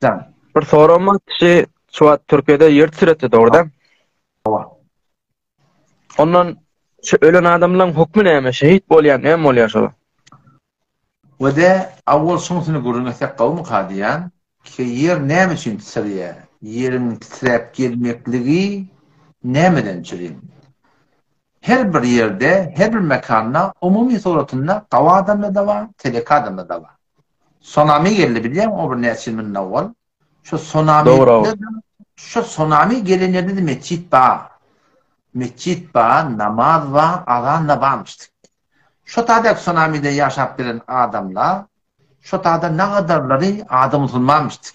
Jan. Bir soragym bar, kişi şu wagt Türkiýede ýer titretdi dogry däl? Hawa. Ondan şu ölen adamlaryň hukmy näme? Şehit bolýar, näme bolýar şolar? We-de awwal şunusyny gürrüň etsek gowumyka diýýän, ki ýer näme üçin titreýär? Ýeriň titräp gelmekligi nämeden çürim? Her bir ýerde, her bir mekanda umumy suratynda gawy adamlar-da bar, telek adamlar-da bar. Sonami geldi bilýäňmi o bir näçe ýyl mundan owal. Şu sonami şu sonami gelen ýerde-de metjit bar. Metjit bar, namaz bar, azan-da barmyşdyk. Şo taýda sonamide ýaşap gelen adamlar şo taýda nagadarlary ady musulmanmyşdyk.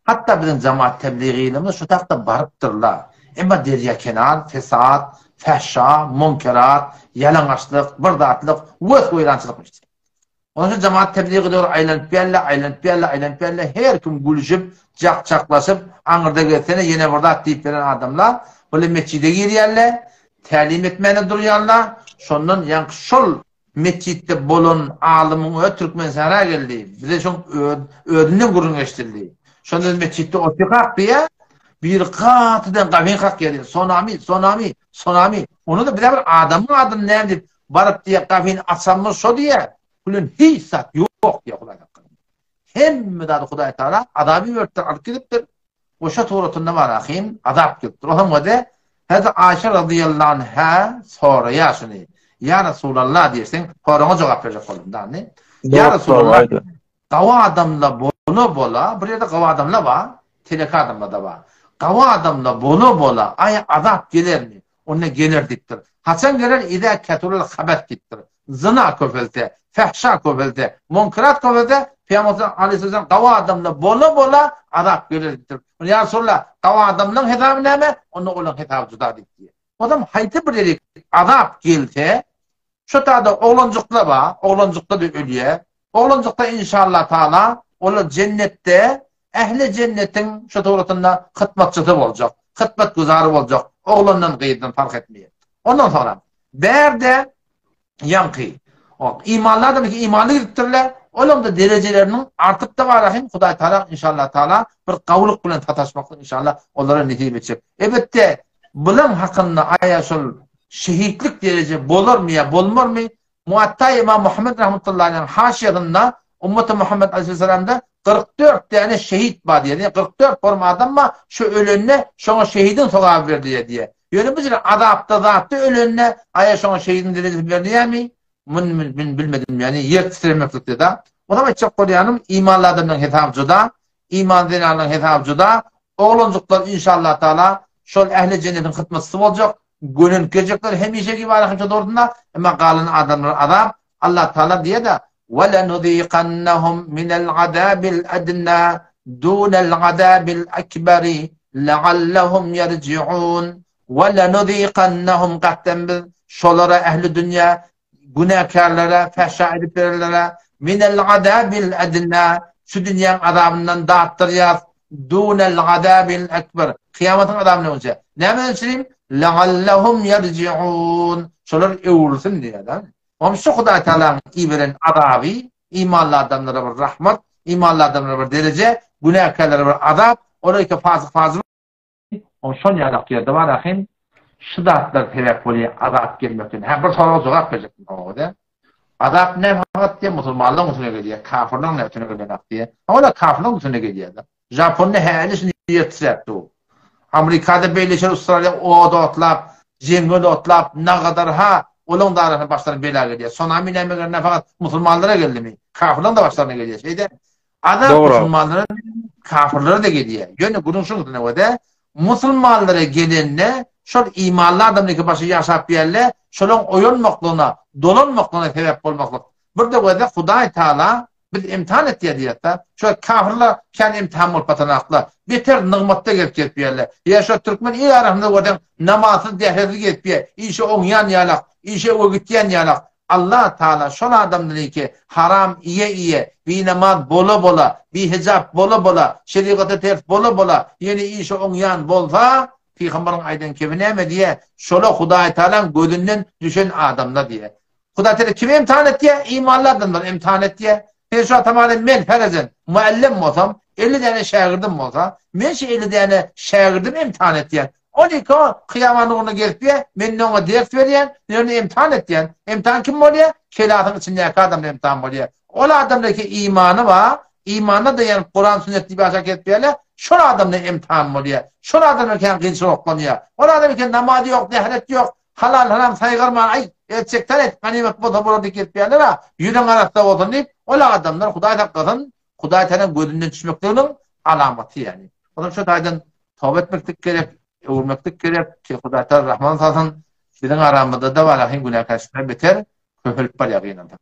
Hatda biziň jamaat tebligilerimiz şo takda barypdyrlar. Emma derýa kenar, fesat, fähşa, munkerat, ýalaňaçlyk, bir zatlyk, wes-weýrançylykmyşdyk. Ondan soň jemaat tebligy dogry aýlanyp geldi, aýlanyp geldi, aýlanyp geldi. Her kim gülüşip, jak-jaklaşyp, aňyrda gelsene ýene bir zat diýip gelen adamlar, bular metjide girýärler, tälim etmäne durýarlar. Şondan ýaňky şol metjitde bolan alymyň özi Türkmensähra geldi. Bize şoň özünden gürrüň eşidildi. Şonda biz metjitde otyrkak diýýär, biri gatydan gapyny kakýar diýýär, Sonami, Sonami, Sonami. Onda-da bize bir adamyň adyny näme diýip, Baryp diýýär, gapyny açanymyz şo diýýär, gülen hiç zat ýok diýýär Hudaý hakynda. Hemme zady Hudaý Tagala azap iberipdir, alyp gidipdir. We şo suratynda bar ahym, azap gelipdir. Onuň özi Hezreti Aýşe razyýallahu anha soraýar şuny. Ýa Resulallah diýýär, sen soragyňa jogap berjek boldum da indi. Ýa Resulallah, Gawy adamla bola bola, bir ýerde gawy adamla bar, telek adamla-da bar. Gawy adamla bola bola, aý azap gelermi? Onda geler diýipdir. Haçan geler? Izä keturel habes diýipdir. Zyna köpelse, fähşa köpelse, munkerat köpelse, Pygamberimiz aleýhissalam gawy adamla bola bola azap geler diýipdir. Onda ýa Resulallah, gawy adamlaň hesaby näme? Onda olaň hesaby juda diýipdir. Onam haýsy bir ýere azap gelse, Şo tada oglanjyklar bar, oglanjyklar-da ölýär. Oglanjyklar inşallah taala olar jennetde ähli jennetiň şo suratynda hytmatçysy boljak, hytmatgüzary boljak, oglandan gyzdan parh etmeýär. Ondan soňra bärde ýaňky imanly adam ki imanly gidipdirler, olaň-da derejeleriniň artyp-da bar hem Hudaý taala inşallah taala bir gawulyk bilen sataşmaklyk inşallah olara nesip etjek. Elbetde bulaň hakynda aýa şol Şehitlik dereje bolarmy ýa bolmarmy? Muatta Ymam Muhammet rahmetullahi aleýhiň haşiýasynda Ummeti Muhammet aleýhissalamda 44 däne şehit bar diýýär. Ýagny 44 forma adam bar, şu ölende şoňa şehidiň sogaby berilýär diýýär. Ýöne bu ýerde azapda zatda ölende aýa şoňa şehidiň derejesi berilýärmi? Muny men bilmedim. Ýagny ýer titremeklikde da. Onam aýtjak bolýanym, imanly adamlaryň hesaby juda, iman zenanlaryň hesaby juda. Oglanjyklar inşallah taala şol ähli jennetiň hytmatçysy boljak. Gönenip geljekler hemişe gibi alahymça dogrusynda, emma galan adamlar azap, Allah Taala diýýär-de, وَلَنُذِيقَنَّهُمْ مِنَ الْعَذَابِ الْأَدْنَى دُونَ الْعَذَابِ الْأَكْبَرِ لَعَلَّهُمْ يَرْجِعُونَ وَلَنُذِيقَنَّهُمْ Gaýtdan biz şolara ähli dünýä günäkärlere, fähşa edip berenlere minel azabil adna şu dünýäň azabyndan datdyrýas dunel azabil ekber kyýamatyň azabyndan öňçe. Nämeden üçin? La'allahum yerji'un. Şolar öwrülsin diýýär. Onuň şu Hudaý Tagalaň iberen azaby imanly adamlara bir rahmat, imanly adamlara bir dereje, günäkärlere bir azap, olar ýeke fasyk-fajyr Ol şol ýalak ýerde bar ahym şu zatlar sebäp bolýar azap gelmekden. Hä bir soraga jogap berjek bolsaň Azap näme hakat diýe musulmanlaryň üstüne gelýär, kafirlaryň näme üstüne gelenok diýe. Ola kafirlaryň üstüne gelýär-de. Japonda häli şuny ýer titräp dur. Amerikada beýle şer Awstraliýa od otlap, jeňňel otlap, nagadar ha olaň da arasyna başlaryna bela gelýär. Sonami näme gelende fakat musulmanlara geldimi? Kafirlaryň da başlaryna gelýär. Şeýde Azap musulmanlara kafirlere-de gelýär. Ýöne gürrüň şunuň üstünde bolýar. Musulmanlara gelende şol imanly adamlaryň başy ýaşap ýerle, şolaryň oýanmaklygyna, dolanmaklygyna sebäp bolmaklyk. Bir-de göze Hudaý Taala biz imtihan etýär diýýär-de. Şol kafirler kän imtihan bolup batanaklar. Beter nygmatda gelip gelip ýerler. Ýa şol türkmen il arasynda görseň namazsyz, dähresiz gezip ýer, işe oňýan ýalak, işe öe gitýän ýalak. Allah Taala şol adamlaryňky haram iýe-iýe, binamaz bola-bola, bihijap bola-bola, şerigata ters bola-bola, ýene işi oňýan bolsa, Pygamberiň aýdan kebi näme diýýär? Şola Hudaý Taalaň gözünden düşen adamlar diýýär. Hudaý Taala kimi imtihan etýär? Imanly adamlary imtihan etýär. Sen şu atamana men ferezen muallem bolsam, 50 däne şägirdim bolsa, men şu 50 däne şägirdimi imtihan etýän. Ol iki kyýaman ugruna gelip ýa, men oňa ders berýän, men ony imtihan etýän. Imtihan kim bolýar? Kelasyň içindäki adamlar imtihan bolýar. Ol adamdaki imany bar, imanyna daýanyp Kuran sünnet diýip aşak gelip ýerler, şol adamda imtihan bolýar. Şol adamlar kän kynçylyk oklanýar. Ol adam eken namazy ýok, zähret ýok, halal haram saýgarman aý etjekden et, ganymat bolsa bolar diýip gelip ýerler-a, ýüzüň arassa bolsun diýip, ol adamlar Hudaý saklasyn, Hudaý Tagalaň gözünden düşmekliginiň alamaty ýagny. Onuň şu taýdan toba etmeklik gerek, öwürmeklik gerek ki Hudaý Tagala rahman salsyn. Biziň aramyzda-da bar ahyn günäkärçilikler beter köpelip barýar gynansak.